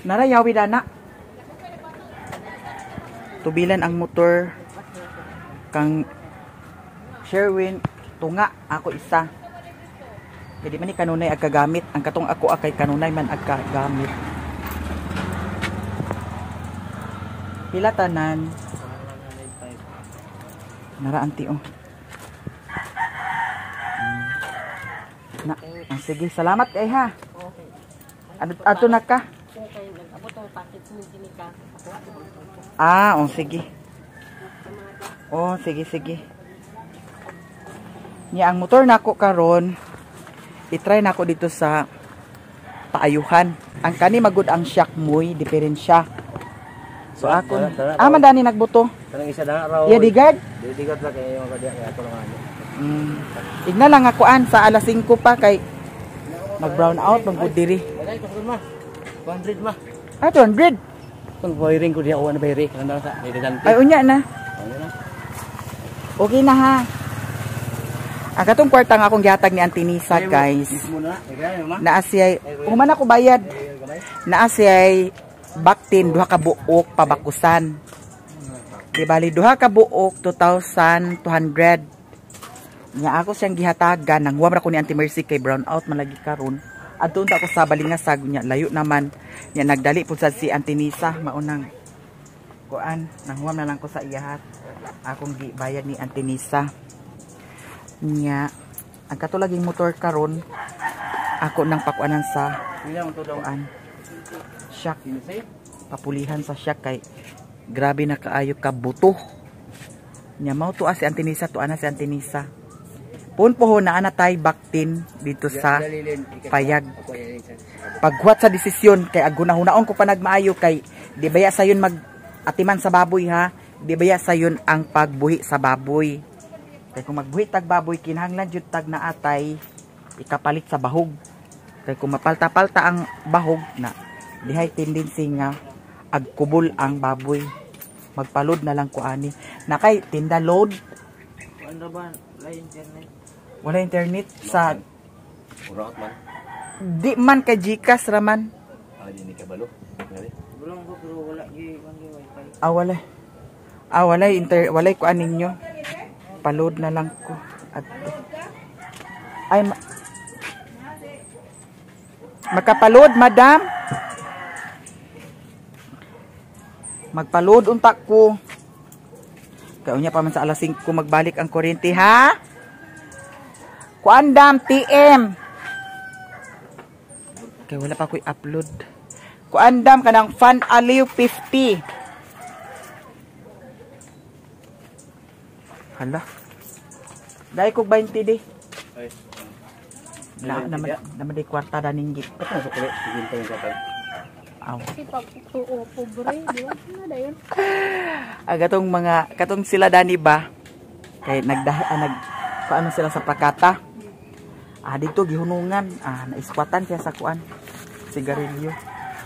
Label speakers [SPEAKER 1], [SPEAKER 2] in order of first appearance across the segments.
[SPEAKER 1] Narayawi dana. Tubilan ang motor kang Sherwin tunga ako isa. Kay di man ni kanunay ag kagamit ang katong ako akay kanunay man ag kagamit. Pila tanan? Nara anti oh. Na, ah, sige, salamat kay ha.
[SPEAKER 2] Okay.
[SPEAKER 1] Adto na ka.
[SPEAKER 2] Okay, nag-abot ang package ni Jinika.
[SPEAKER 1] Ah, oh sige. Oh, sige sige. Nya ang motor nako karon, i-try nako dito sa paayuhan. Ang kani magud ang shock moy diferensya. So ako, ah man dani nagbuto.
[SPEAKER 3] Kanang isa na raw.
[SPEAKER 1] Yeah, digad.
[SPEAKER 3] Digat lang kay yung kadiya kay ato lang ano.
[SPEAKER 1] Igna lang akuan sa alas 5 pa kay mag brown out man gud diri.
[SPEAKER 3] Bagay ko ma. 200 ma.
[SPEAKER 1] Ah, 200.
[SPEAKER 3] Kung wiring ko diya na bayri kanang sa didante.
[SPEAKER 1] Ay unya na.
[SPEAKER 3] Ano na?
[SPEAKER 1] Okay na ha. Ang katong kwarta nga akong gihatag ni Auntie Nisa, guys.
[SPEAKER 3] Mismo na. Kaya ma.
[SPEAKER 1] Naa siya'y human ako bayad. Naa siya'y baktin duha ka buok pabakusan. Di bali duha ka buok 2,200. Nya ako siyang gihatagan nang ra ko ni Auntie Mercy kay brown out man lagi karon. Adto unta ako sa Balingasag nya layo naman. Nya nagdali pud sad si Auntie Nisa maunang kuan nanghuam na lang ko sa iyahat. Akong gibayad ni Auntie Nisa. Nya ang kato laging motor karon ako nang pakuanan sa kuan shock, papulihan sa shock kay grabe na kaayo ka buto. Nya mao to si Auntie Nisa, tuan na si Auntie Nisa. Pun pohon na ana tay baktin dito sa payag. Paghuwat sa desisyon kay agunahunaon ko pa nagmaayo kay di baya sayon mag atiman sa baboy ha, di baya sayon ang pagbuhi sa baboy. Kay kung magbuhi tag baboy kinahanglan jud tag naatay ikapalit sa bahog. Kay kung mapalta-palta ang bahog na dihay tendency nga agkubol ang baboy. Magpalod na lang ko ani. Nakay tinda load.
[SPEAKER 2] Ano ba? Wala internet.
[SPEAKER 1] Wala internet sa
[SPEAKER 3] Urat man.
[SPEAKER 1] Di man kay GCash raman.
[SPEAKER 3] Ah, di ni kabalo.
[SPEAKER 2] Bulong ko pero wala gi wifi.
[SPEAKER 1] Ah, wala. Ah, walay inter walay kuan ninyo. Paload na lang ko. Adto. Ay makapaload, madam. Magpaload unta ko. Kay unya pa man sa alas 5 magbalik ang kuryente ha. Kuandam TM. Kay wala pa ko'y upload. Kuandam kanang Fun Aliw 50. Hala. Dai kog 20 di.
[SPEAKER 3] Ay.
[SPEAKER 1] Na naman naman di kwarta daninggit.
[SPEAKER 3] Katong sukli, sige yung kapal.
[SPEAKER 1] Aw.
[SPEAKER 4] Kasi pag oo, pobre, di ba? Ano na yun?
[SPEAKER 1] Ah, katong mga katong sila dani ba? Kay nagdah nag paano sila sa prakata. Ah, dito gihunungan. Ah, naiskwatan siya sa kuan. Sigarilyo.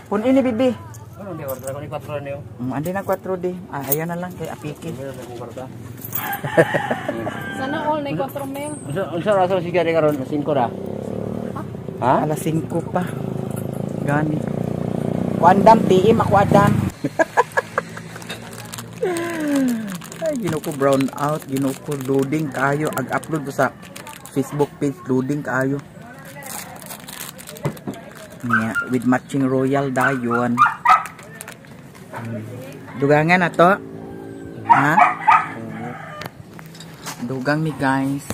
[SPEAKER 1] Hun ini bibi.
[SPEAKER 3] Ano ni order ko ni 4 niyo?
[SPEAKER 1] Andi na 4 di. Ah, ayan na lang kay apiki.
[SPEAKER 3] Meron na kong kwarta.
[SPEAKER 4] Sana all na 4 mil.
[SPEAKER 3] Unsa rason siya ri karon 5 ra? Ha?
[SPEAKER 1] Alas 5 pa. Gani. Kuandam TM ako adam. Ay, ginoo ko brown out, ginoo ko loading kaayo ag-upload ko sa Facebook page, loading kaayo. Nya, with matching royal dayon. Dugangan na to. Ha? Dugang mi guys.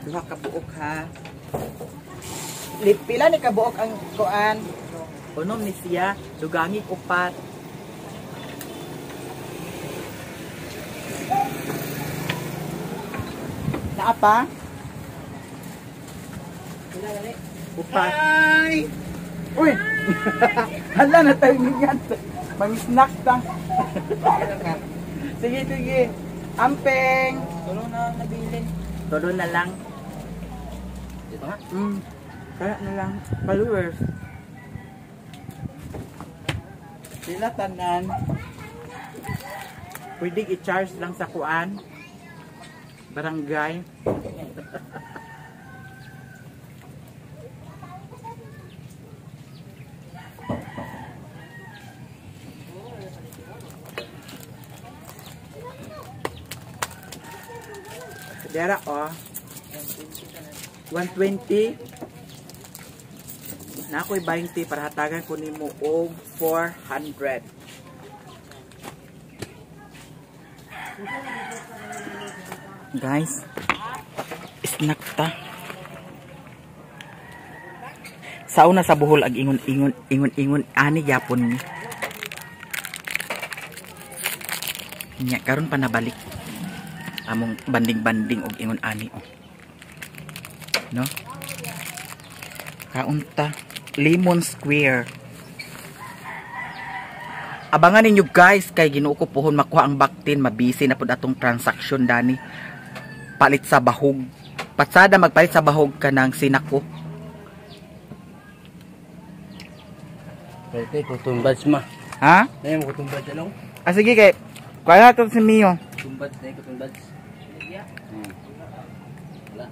[SPEAKER 1] Duha ka buok ha. Pila ni kabuok ang kuan? Unom ni siya, dugangi upat. Naa pa? Upat. Hi! Uy! Hala na tayo niyan. Mang-snack ta. Sige, sige. Ampeng!
[SPEAKER 2] Tulo na nabilin.
[SPEAKER 1] Tulo na lang.
[SPEAKER 3] Dito ha?
[SPEAKER 1] Kaya na lang. Followers. Sila tanan. Pwede i-charge lang sa kuan. Barangay. Dara oh. 120. Na ako'y 20 para hatagan ko nimo og 400. Guys, snack ta. Sa una sa Bohol ag ingon ingon ingon ingon ani gyapon ni. Nya karon pa nabalik among banding-banding og ingon ani oh. No? Kaunta Lemon Square. Abangan ninyo guys kay Ginoo ko pohon makuha ang baktin, mabisi na pud atong transaction dani. Palit sa bahog. Patsada magpalit sa bahog kanang sinako.
[SPEAKER 3] Pwede kutumbads ma.
[SPEAKER 1] Ha?
[SPEAKER 3] Ay mo kutumbads ano?
[SPEAKER 1] Ah sige kay kuha to si Mio.
[SPEAKER 3] Kutumbads na kutumbads. Wala.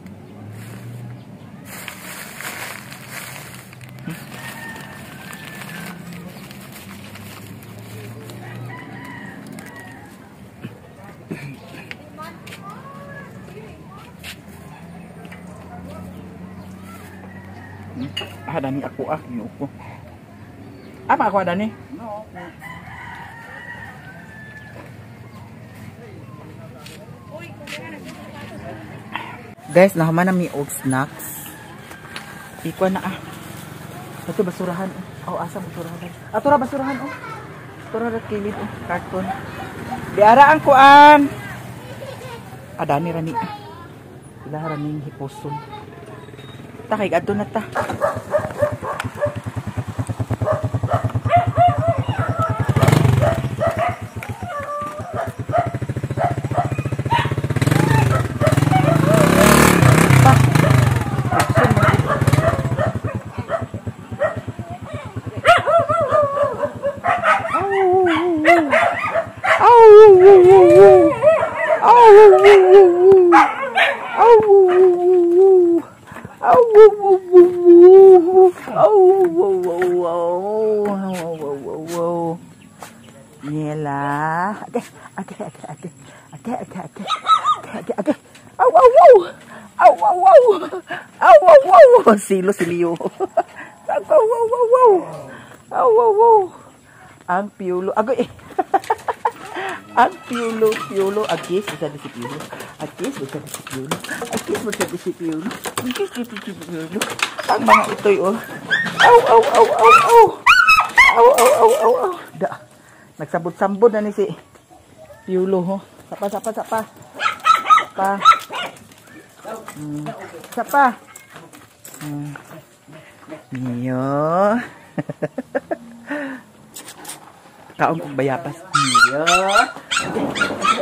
[SPEAKER 1] Ah, dani ako ah, Ginoo ko. Ah, ako dani.
[SPEAKER 3] No.
[SPEAKER 1] Guys, nahuman na mi og snacks. Ikuan na ah. Ato basurahan oh. Oh, asa basurahan. Ato ra basurahan oh. Ato ra kilid oh, karton. Diara ang kuan. Ah, dani ra ni. Ila ra ning hiposon. Ta kay adto na ta. Nela. Okay, okay, okay, okay. Okay, okay, okay. Okay, okay. Aw, aw, aw. Aw, aw, aw. Aw, aw, aw. Silo si Leo. Aw, aw, aw, aw. Aw, aw, aw. Ang piulo. Agoy. Ang piulo, piulo. Agis, isa si piulo. Agis, isa si piulo. Agis, isa si piulo. Agis, isa si piulo. Ang mga itoy, oh. Aw, aw, aw, aw, aw. Aw, aw, aw, aw, aw. Da. Nagsabot-sambot na ni si Piulo, ho. Sapa, sapa, sapa. Sapa. Sapa. Niyo. Kaon kong bayapas. Niyo. Okay,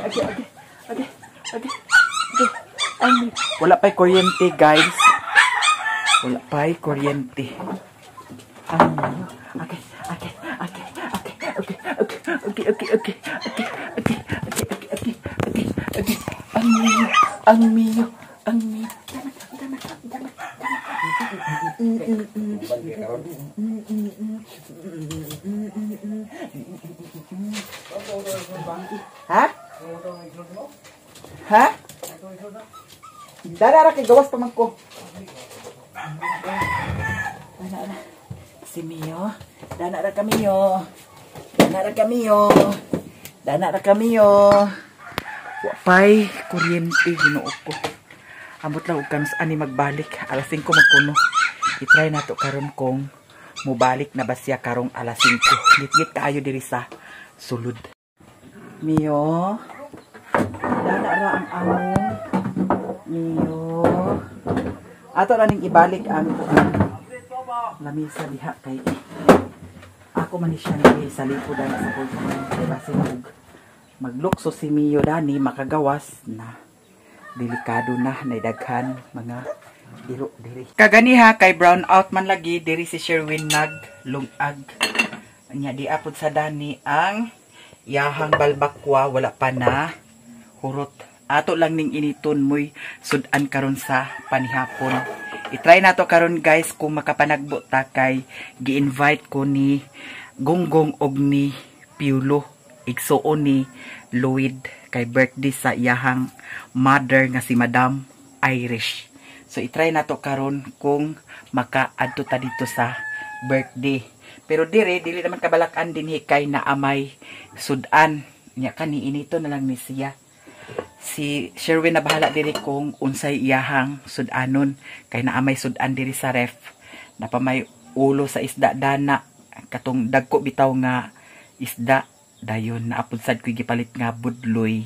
[SPEAKER 1] okay, okay, okay, okay, okay. Ay, wala pa'y kuryente, guys. Wala pa'y kuryente. Ay, okay, okay, okay, okay, okay, okay, okay, okay, okay, okay, okay, okay, okay, okay, okay. Ang Mio, ang Mio, ang Mio. Tama, tama, tama, tama. Ha? Ha? Dara kay gawas pa man ko. Dana ra. Si Mio, dana ra kami yo. Dana ra kami yo. Dana ra kami yo. Wa pay kuryente, Ginoo ko. Ambot lang og kanus ani magbalik alas 5 magkuno. I-try nato karon kung mobalik na ba siya karong alas 5. Gitgit kaayo diri sa sulod. Mio, dana ra ang among Mio. Ato ra ning ibalik ang lamisa diha kay ako man ni siya ni sa likod dana sa pulpon. Diba sinog maglukso si Mio dani makagawas na. Delikado na naidaghan mga diro diri. Kaganiha kay brown out man lagi diri si Sherwin naglungag. Nya di apod sa dani ang iyahang balbakwa wala pa na hurot. Ato lang ning initon moy sudan karon sa panihapon. I-try nato karon guys kung makapanagbo ta kay gi-invite ko ni Gonggong og ni Piulo igsuon ni Lloyd Kay birthday sa iyahang mother nga si Madam Irish. So i-try nato karon kung makaadto ta dito sa birthday. Pero dire dili naman kabalakan dinhi kay naamay sudan. Nya kani inito na lang ni siya. Si Sherwin na bahala diri kung unsay iyahang sudanon kay naamay sudan diri sa ref. Napamay ulo sa isda dana katong dagko bitaw nga isda dayon naapod sad ko'y gipalit nga budloy.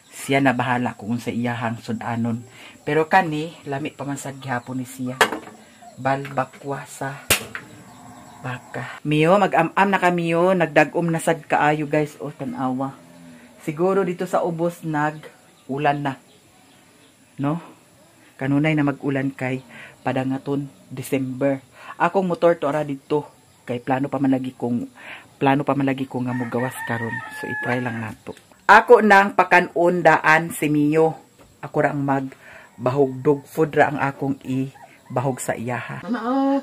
[SPEAKER 1] Siya na bahala kung unsa iyahang sudanon. Pero kani lami pa man sad gihapon ni siya. Balbakwa sa baka. Mio, mag-am-am na kami yo. Nagdag-om na sad kaayo, guys. O, tanawa. Siguro dito sa ubos nag-ulan na. No? Kanunay na mag-ulan kay padangaton December. Akong motor to ara dito. Kay plano pa man lagi kong nga mugawas karon. So i-try lang nato. Ako nang pakanon daan si Mio. Ako ra ang magbahog, dog food ra ang akong i-bahog sa iyaha.
[SPEAKER 3] Mama oh.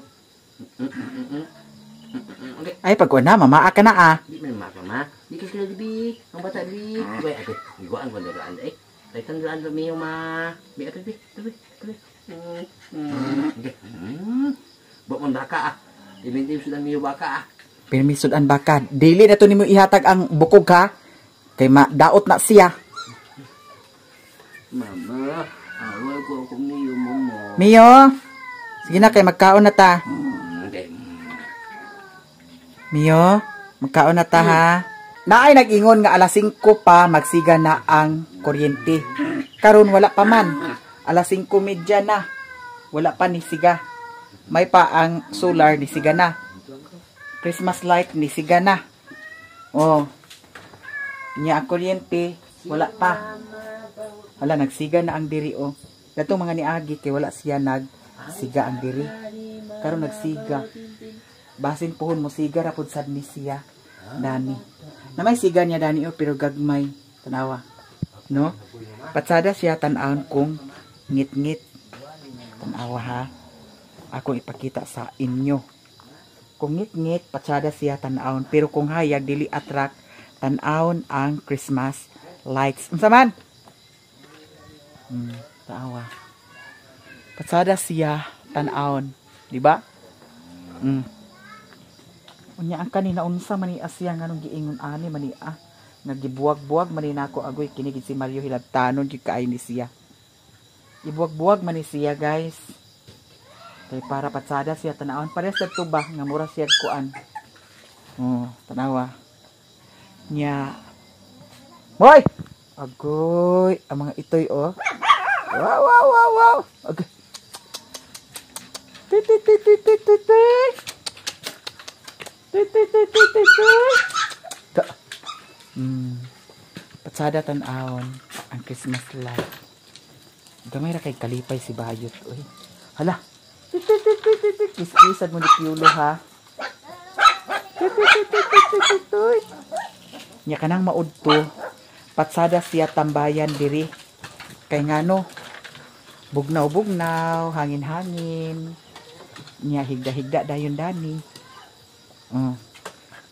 [SPEAKER 3] Okay.
[SPEAKER 1] Ay, pag na, mama ka na ah.
[SPEAKER 3] Di man maka ma. Di ka sila di. Ang bata di. Way ate, iguan ko daan eh. Tay tandaan do miyo ma. Bi ate bi, bi, bi. Okay. Ba man baka ah. Ibinti sudan miyo baka ah.
[SPEAKER 1] Pirmisudan baka. Dili na to nimo ihatag ang bukog ha. Kay daot na siya.
[SPEAKER 3] Mama, awal ko ako miyo mama.
[SPEAKER 1] Mio, sige na kay magkaon na ta.
[SPEAKER 3] Okay.
[SPEAKER 1] Mio, magkaon na ta ha. Naay nag-ingon nga alas 5 pa magsiga na ang kuryente. Karon wala pa man. Alas 5:30 na. Wala pa ni siga. May pa ang solar ni siga na. Christmas light ni siga na. Oh. Nya ang kuryente wala pa. Wala, nagsiga na ang diri oh. Datong mga niagi kay wala siya nagsiga ang diri. Karon nagsiga. Basin pohon mo siga ra pud sad ni siya. Dani. Na may siga niya dani oh, pero gagmay tanawa. No? Patsada siya tan-awon kung ngit-ngit. Tanawa ha. Ako ipakita sa inyo. Kung ngit-ngit, patsada siya tan-awon. Pero kung hayag, dili attract, tan-awon ang Christmas lights. Unsa man? Taawa. Patsada siya tan-awon, di ba? Unya ang kanina unsa man ni siya nganong giingon ani man ni ah. Nagibuwag-buwag man ni nako agoy kini gid si Mario hilabtanon gid kaayo ni siya. Ibuwag-buwag man ni siya, guys. Kay para patsada siya tan-awon. Parehas sa tuba nga mura siya kuan. Oh, tanawa. Nya. Hoy! Agoy, ang mga itoy oh. Wow, wow, wow, wow. Agoy. Ti ti ti ti ti ti ti. Ti ti ti ti ti ti. Ta. Patsada tan-awon ang Christmas light. Gamay ra kay kalipay si Bayot oy. Hala. Ti ti ti ti ti ti. Kiskisad mo ni Piolo ha. Ti ti ti ti ti ti ti ti. Nya kanang maudto. Patsada siya tambayan diri. Kay ngano, bugnaw-bugnaw, hangin-hangin. Nya higda-higda dayon dani. Oh.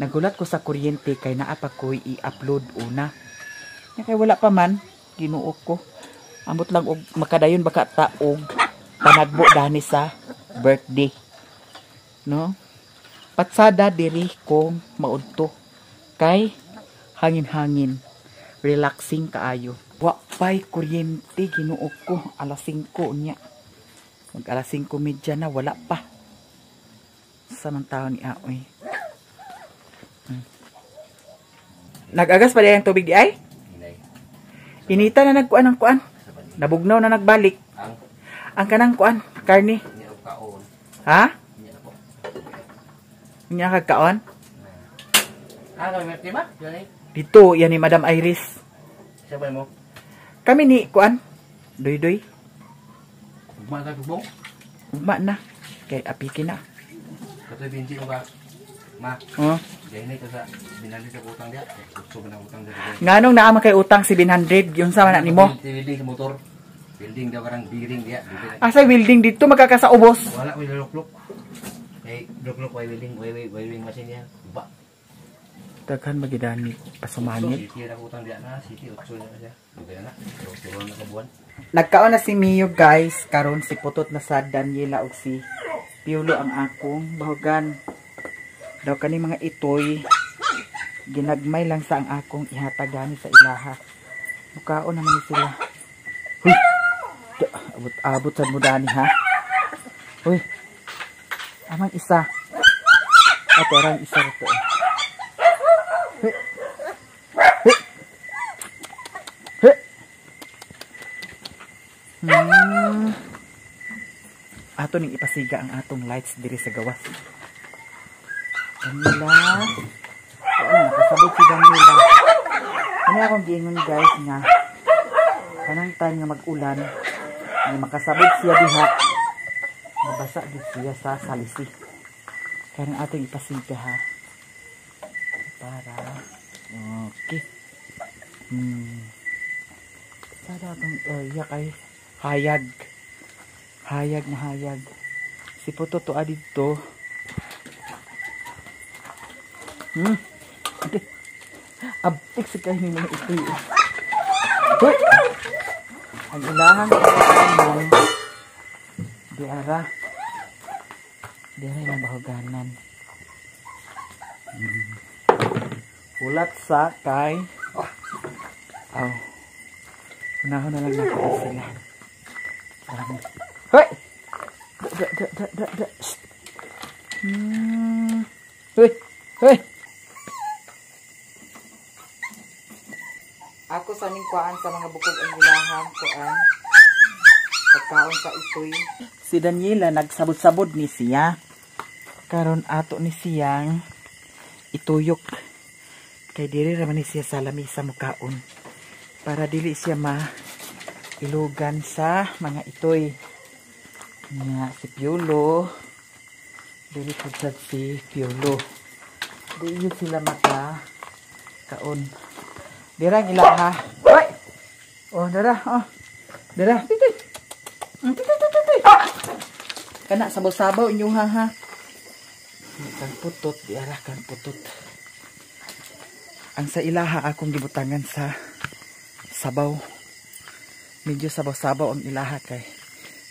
[SPEAKER 1] Nagulat ko sa kuryente kay naa pa ko'y i-upload una. Nya kay wala pa man, Ginoo ko. Amot lang og makadayon baka ta og panagbo dani sa birthday. No? Patsada diri kung maudto. Kay hangin-hangin, relaxing kaayo. Wa pa'y kuryente, Ginoo ko. Alas 5 niya. Mag alas 5:30 na, wala pa. Sa man taon ni Aoy. Nag-agas pa di ang tubig di ay? Inita na nagkuan ang kuan. Nabugnaw na nagbalik. Ang kanang kuan, karne. Ha? Niya kagkaon? Dito, yan ni Madam Iris.
[SPEAKER 3] Sabay mo.
[SPEAKER 1] Kami ni kuan. Doy-doy.
[SPEAKER 3] Ugma ka tubong?
[SPEAKER 1] Ugma na. Kay apiki na.
[SPEAKER 3] Katoy binti mo ba? Ma.
[SPEAKER 1] Oh.
[SPEAKER 3] Dahil ka sa binali sa utang dia. Gusto na utang dia.
[SPEAKER 1] Nganong naa man kay utang si 700 yun sa man nimo?
[SPEAKER 3] Building sa motor. Building daw karang biring dia.
[SPEAKER 1] Asa building dito magkakasaubos?
[SPEAKER 3] Wala ko lukluk. Kay lukluk way building, way way way machine niya. Ba.
[SPEAKER 1] Daghan magidani pasumanit.
[SPEAKER 3] City na utang diyan na, city 8 na siya. Dugay na. Tulo na ka buwan.
[SPEAKER 1] Nagkaon na si Mio guys, karon si Putot na sa Daniela og si Piolo ang akong bahugan. Daw kani mga itoy ginagmay lang sa ang akong ihatag gani sa ilaha. Mukaon naman ni sila. Huy. Abot-abot sad mo dani ha. Huy. Amang isa. Ato orang isa rito. Huy. Huy. Huy. Ato ning ipasiga ang atong lights diri sa gawas. Daniela. Wala, nakasabot si Daniela. Ano akong giingon guys nga kanang time nga mag-ulan nga makasabot siya diha, nabasa gid siya sa salisi. Kaya nang atong ipasiga ha. Para okay. Sada atong area kay hayag. Hayag na hayag. Si Puto to dito. Abtik sa kayo mga ito. Huy! Ang ilahang kanan. Diara. Diara ilang bahuganan. Ulat sa kay. Oh. Unahon na lang natin sila. Hoy! Da da da da da. Hoy! Hoy! Ako sa ning kuan sa mga bukog ang ilahang kuan. Pagkaon sa itoy. Si Daniela nagsabod-sabod ni siya. Karon ato ni siyang ituyok. Kay diri ra man ni siya sa lamisa mukaon. Para dili siya ma ilugan sa mga itoy. Nga si Piolo. Dili pud sad si Piolo. Dili sila maka kaon. Dira ang ilaha. Hoy! Oh, dira, oh. Dira, titi. Titi, titi, titi. Kana sabaw-sabaw inyo ha ha. Kan putot, diara kan putot. Ang sa ilaha akong gibutangan sa sabaw. Medyo sabaw-sabaw ang ilaha kay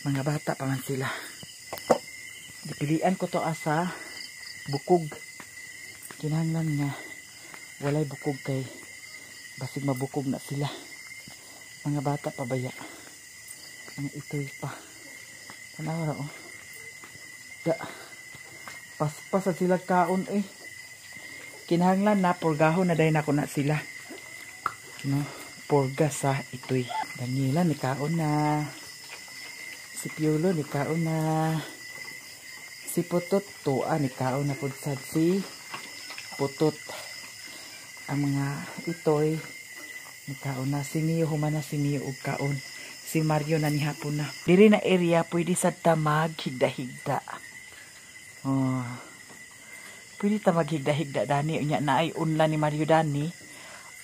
[SPEAKER 1] mga bata pa man sila. Dipilian ko to asa bukog. Kinahanglan nga walay bukog kay basig mabukog na sila. Mga bata pa baya. Mga itoy pa. Tanaw ra oh. Da. Paspas sila kaon eh. Kinahanglan na purgahon na dayon ako na sila. No, purga sa itoy. Daniela ni kaon na. Si Piolo ni kaon na. Si Putot tuwa ni kaon na pud sad si Putot. Ang mga itoy ni kaon na. Si Mio human na si Mio og kaon. Si Mario na nihapon na. Diri na area pwede sad ta maghigda-higda. Oh. Pwede ta maghigda-higda dani unya naay unla ni Mario dani.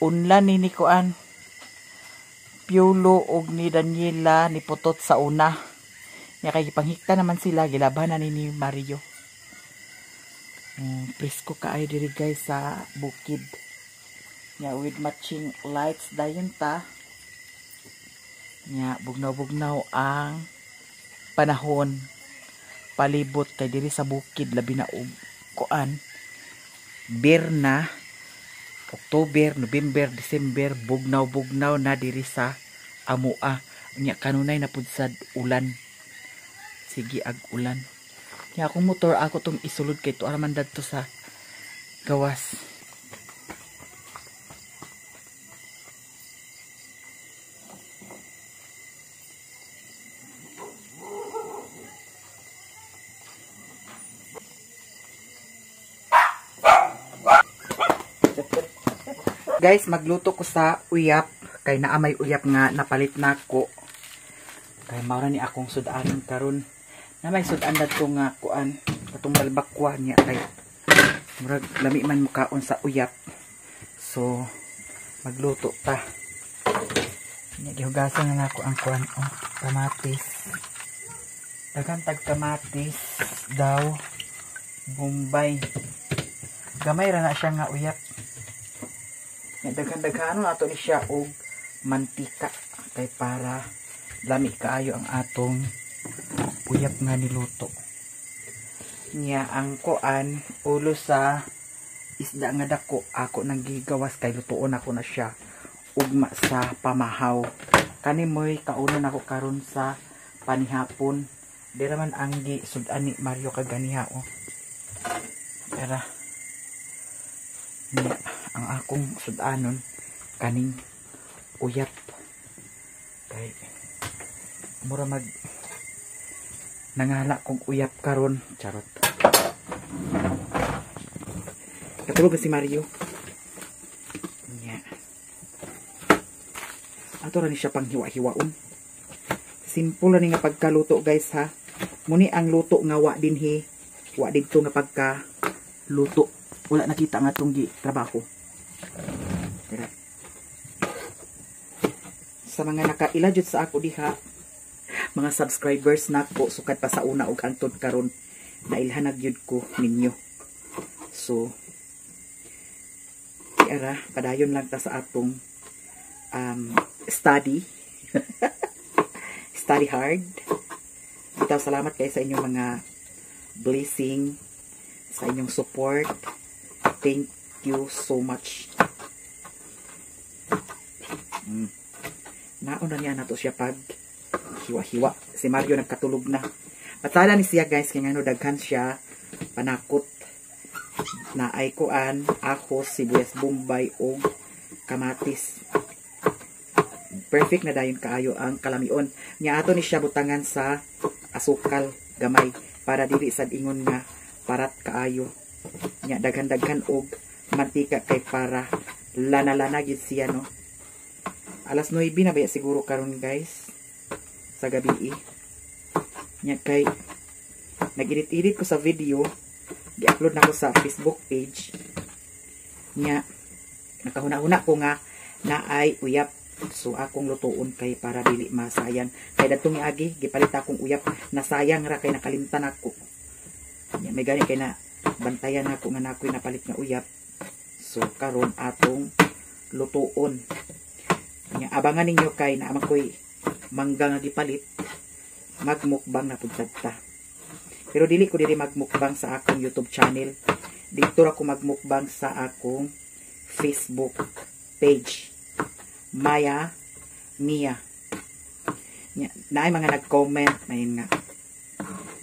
[SPEAKER 1] Unla ni kuan Piolo og ni Daniela ni Putot sa una. Nya kay gipanghikta naman sila gilabanan ni Mario. Presko kaayo diri guys sa bukid. Nya with matching lights dayon ta. Nya bugnaw-bugnaw ang panahon. Palibot kay diri sa bukid labi na og kuan Birna, October, November, December, bugnaw-bugnaw na diri sa amoa. Nya kanunay na pud sad ulan. Sige ag ulan. Nya akong motor ako tong isulod kay tuara man dadto sa gawas. Guys, magluto ko sa uyap kay naa may uyap nga napalit nako. Kay mao ra ni akong sud-anon karon. Na may sud-an dadto nga kuan katong balbakwa niya kay murag lami man mukaon sa uyap. So magluto ta. Nya gihugasan na nako ang kuan oh, kamatis. Daghan tag kamatis daw Bombay. Gamay ra na siya nga uyap. Nga daghan-daghanon ato ni siya og mantika kay para lami kaayo ang atong uyab nga niluto. Nya ang kuan, ulo sa isda nga dako, ako nang gigawas kay lutuon ako na siya ugma sa pamahaw. Kani moy kaunon ako karon sa panihapon. Dira man ang gisud-an ni Mario kaganiha, oh. Pero nya ang akong sud-anon kaning uyap kay mura mag nangala kong uyap karon, charot. Katulog na si Mario. Nya ato ra ni siya pang hiwa-hiwaon. Simple ra ni nga pagkaluto, guys, ha. Muni ang luto nga wa dinhi, wa didto nga pagkaluto. Wala nakita nga atong gi trabaho. Tara. Sa mga nakaila jud sa ako diha, mga subscribers nako sukad pa sa una ug hangtod karon, nailhan na gyud ko ninyo. So ara, padayon lang ta sa atong study. Study hard. Bitaw, salamat kay sa inyong mga blessing, sa inyong support. Thank you so much. Nauna niya nato siya pag hiwa-hiwa. Si Mario nagkatulog na. Patsala ni siya, guys, kay ngano daghan siya panakot na ay kuan, ahos, sibuyas bombay o kamatis. Perfect na dayon kaayo ang kalamion. Nya ato ni siya butangan sa asukal gamay para dili sad ingon nga parat kaayo. Nya daghan-daghan og mantika kay para lana-lana gid siya, no. Alas 9 na ba siguro karon, guys, sa gabi. Nya kay nag-edit-edit ko sa video, gi-upload na ko sa Facebook page. Nya nakahuna-huna ko nga naay uyap. So akong lutuon kay para dili masayang. Kay dadtong agi gipalit akong uyap, nasayang ra kay nakalimtan ako. Nya may gani kay na bantayan ako nga nakoy napalit nga uyap. So karon atong lutuon. Nya abangan ninyo kay naa man koy mangga nga gipalit, magmukbang na pud ta. Pero dili ko diri magmukbang sa akong YouTube channel. Dito ra ko magmukbang sa akong Facebook page. Maya Mia. Naay mga nag-comment mayin nga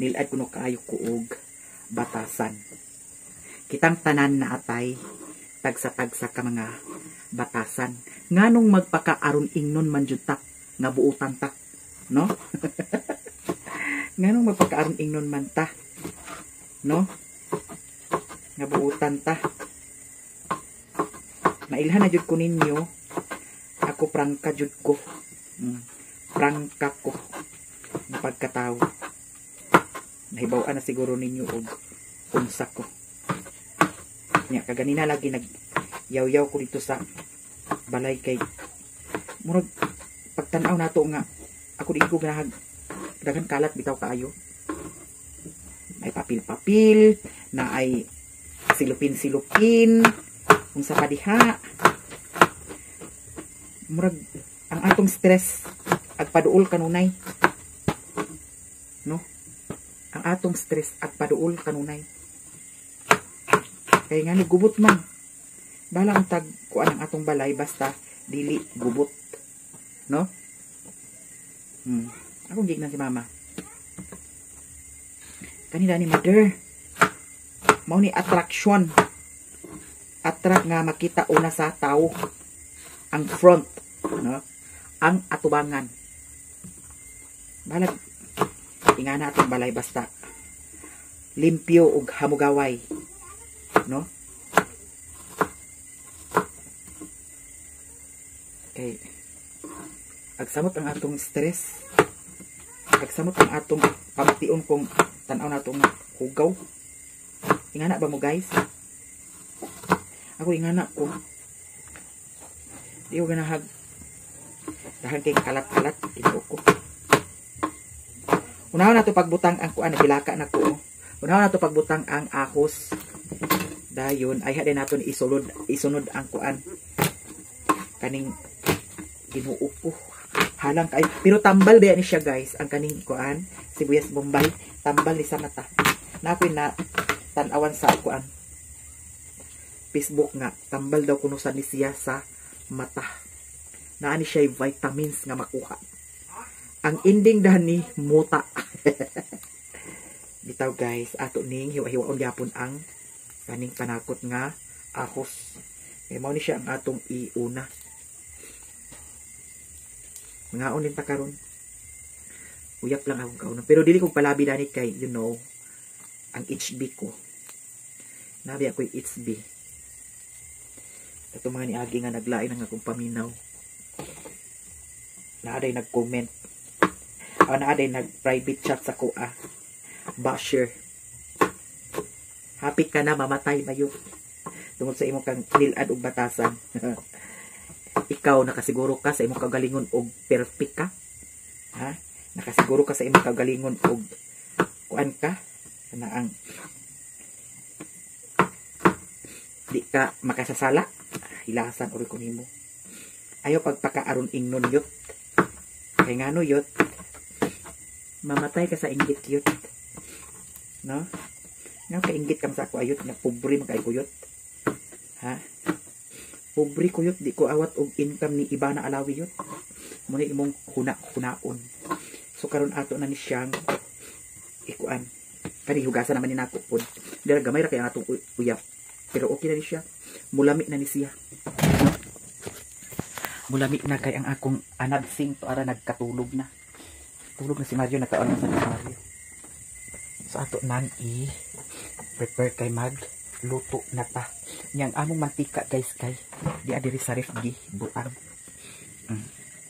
[SPEAKER 1] nilad kuno kaayo ko og batasan. Kitang tanan na atay tagsa-tagsa ka mga batasan. Nganong magpakaaron ingnon man jud ta nga buutan ta, no? Nganong magpakaaron ingnon man ta, no? Nga buutan ta. Nailhan na jud ko ninyo. Ako prangka jud ko. Prangka ko ng pagkatao. Nahibaw-an na siguro ninyo og unsa ko. Nya kaganina lagi nag yaw-yaw ko dito sa balay kay murag pagtan-aw nato nga ako di ko ganahag daghan kalat bitaw kaayo. May papil-papil, na ay silupin-silupin, unsa pa diha. Murag ang atong stress agpaduol kanunay, no? Ang atong stress agpaduol kanunay. Kay nga ni gubot man. Bahala ang tag kuan ang atong balay basta dili gubot, no? Akong gignan si mama. Kanila ni mother. Mao ni attraction. Attract nga makita una sa tao. Ang front, no? Ang atubangan. Balag ingana atong balay basta limpyo ug hamugaway, no? Kay agsamot ang atong stress, agsamot ang atong pamation kung tan-aw nato nga hugaw. Ingana ba mo, guys? Ako ingana ko. Di ko ganahag dahil kay kalat-kalat ito ko. Unahon nato pagbutang ang kuan, nabilaka na ko. Unahon nato pagbutang ang ahos. Dayon ay hadin nato isulod, isunod ang kuan, Kaning Ginoo ko. Halang kay pero tambal ba ni siya guys ang kaning kuan sibuyas Bombay tambal ni sa mata. Na ako'y na tan-awan sa kuan Facebook nga tambal daw kuno sa ni siya sa mata. Naa ni siya vitamins nga makuha. Ang ending dani muta. Bitaw guys, ato ning hiwa-hiwaon gyapon ang kaning panakot nga ahos. Kay mao ni siya ang atong iuna. Mangaon din ta karon. Uyap lang akong kaunon. Pero dili kong palabi dani kay you know ang HB ko. Nabi ako'y HB. Ato mga niagi nga naglain ang akong paminaw. Naaday nag-comment. O naaday nag-private chat sa kuha. Basher. Happy ka na mamatay mayo. Tungod sa imong kang nilad og batasan. Ikaw nakasiguro ka sa imong kagalingon og perfect ka. Ha? Nakasiguro ka sa imong kagalingon og kuan ka na ang di ka makasasala. Hilasan ori ko nimo. Ayaw pagpakaaron ingnon yot. Kay ngano yot? Mamatay ka sa inggit yot. No? Nga kainggit ka sa ako ayot nga pobre man kay kuyot. Ha? Pobre kuyot, di ko awat og income ni iba na alawi yot. Muna imong huna-hunaon. So karon ato na ni siyang ikuan. Kani hugasan naman ni nako pod. Dira gamay ra kay ang atong uyap. Pero okay na ni siya. Mulami na ni siya. No? Mulami na kay ang akong anadsing to ara nagkatulog na. Tulog na si Mario, nakaon na sa ni Mario. So ato nang i-prepare kay mag luto na ta. Niyang among mantika guys kay di adiri sa ref gi butang.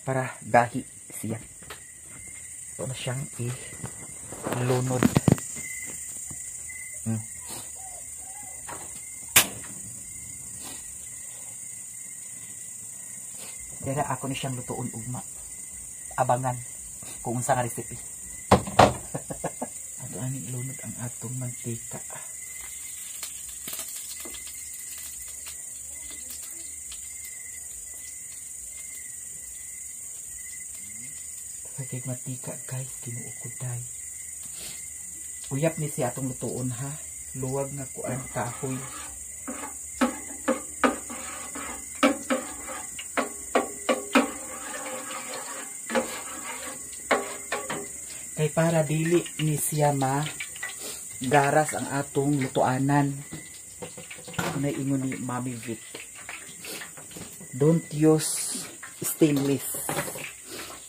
[SPEAKER 1] Para gahi siya. Ito na siyang i-lunod. Pero ako ni siyang lutuon ugma. Abangan kung unsa nga recipe. Ato ani ilunod ang atong mantika. Pagkig mantika guys, Ginoo ko day. Uyap ni siya atong lutuon ha. Luwag nga kuan kahoy. Kay para dili ni siya ma garas ang atong lutuanan. Ano ingon ni Mami Vic? Don't use stainless.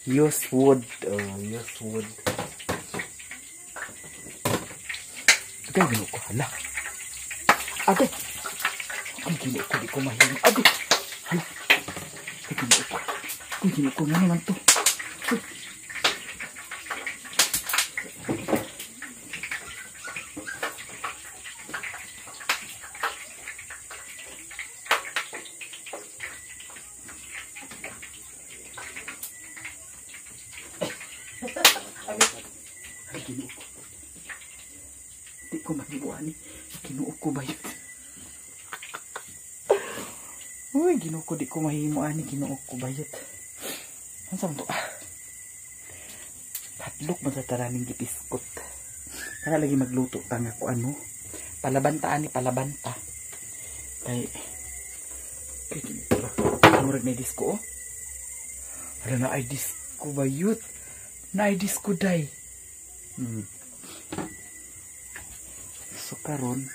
[SPEAKER 1] Use wood. Oh, use wood. Agay, ginoo ko. Hala. Agay. Ang ginoo ko, di ko mahimo. Agay. Hala. Ay, ginoo ko. Ang ginoo ko, nga naman to. Ay, ginoo ko. Di ko mahimo ani. Ginoo ko ba yun? Uy, ginoo ko, di ko mahimo ani. Ginoo ko ba yun? Ano sa to? Tatlok man sa taraning gipiskot. Kaya lagi magluto ta nga ko ano. Palabanta ani, palabanta. Kay murag na disco oh. Wala na ay disco ba yun? Na ay disco day. So karon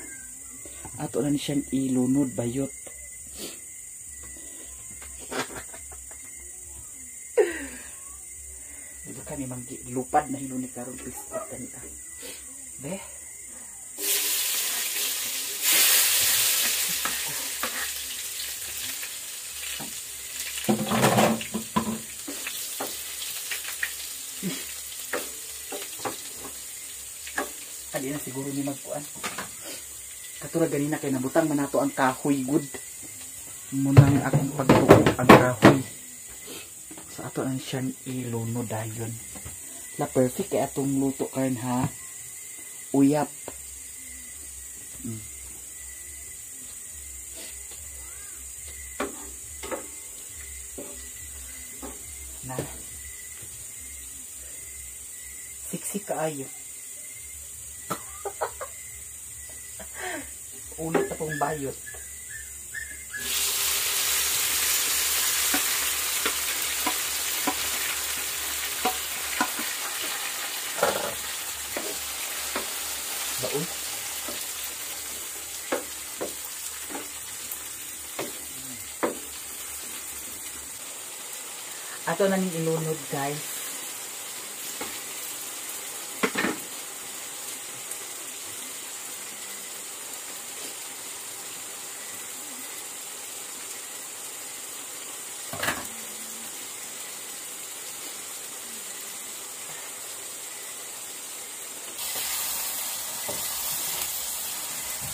[SPEAKER 1] ato na ni siyang ilunod bayot. Diba kami lupad na hiluni karon piskot kani ah. Be. Adi na siguro ni magkuan. Katura ganina kay nabutang man nato ang kahoy good. Munang akong pagtuo ang kahoy. So ato na siyang iluno dayon. La perfect kay atong luto karon ha. Uyap. Na. Siksik kaayo. Ulit akong bayot. Baon. Ato na ning ilunod, guys.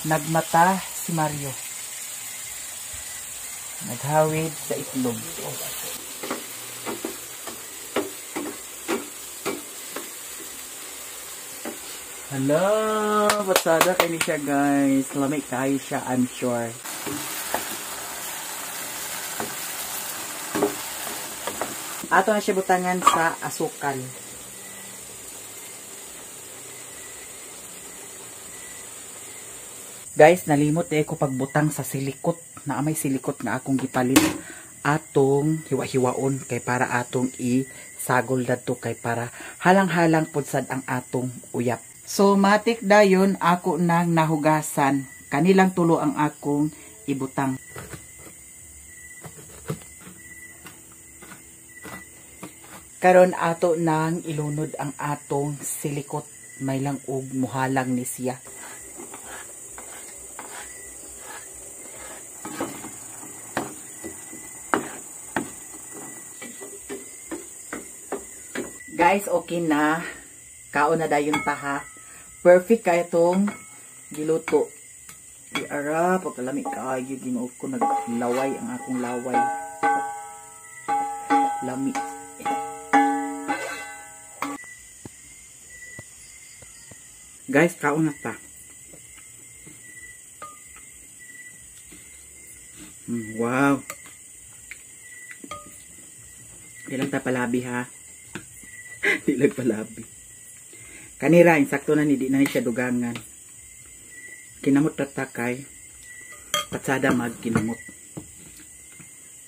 [SPEAKER 1] Nagmata si Mario. Naghawid sa itlog. Hello! Patsada kayo siya, guys. Lamig kayo siya, I'm sure. Ato na siya butangan sa asukal. Guys, nalimot eh ko pagbutang sa silikot. Na may silikot nga akong gipalit atong hiwa-hiwaon kay para atong isagol dadto kay para halang-halang pud sad ang atong uyap. So matik dayon ako nang nahugasan. Kanilang tulo ang akong ibutang. Karon ato nang ilunod ang atong silikot. May lang og muhalang ni siya. Guys, okay na. Kaon na dayon ta ha. Perfect kay itong giluto. Iara, pagkalami kaayo Ginoo ko, naglaway ang akong laway. Lami. Guys, kaon na ta. Wow. Di lang ta palabi ha. Di lang palabi. Kanira, insakto na ni, di na ni siya dugangan. Kinamot tatakay. Patsada mag kinamot.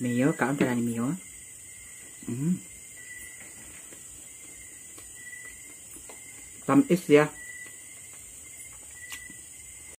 [SPEAKER 1] Mio, kaon pala ni Mio. Tamis siya.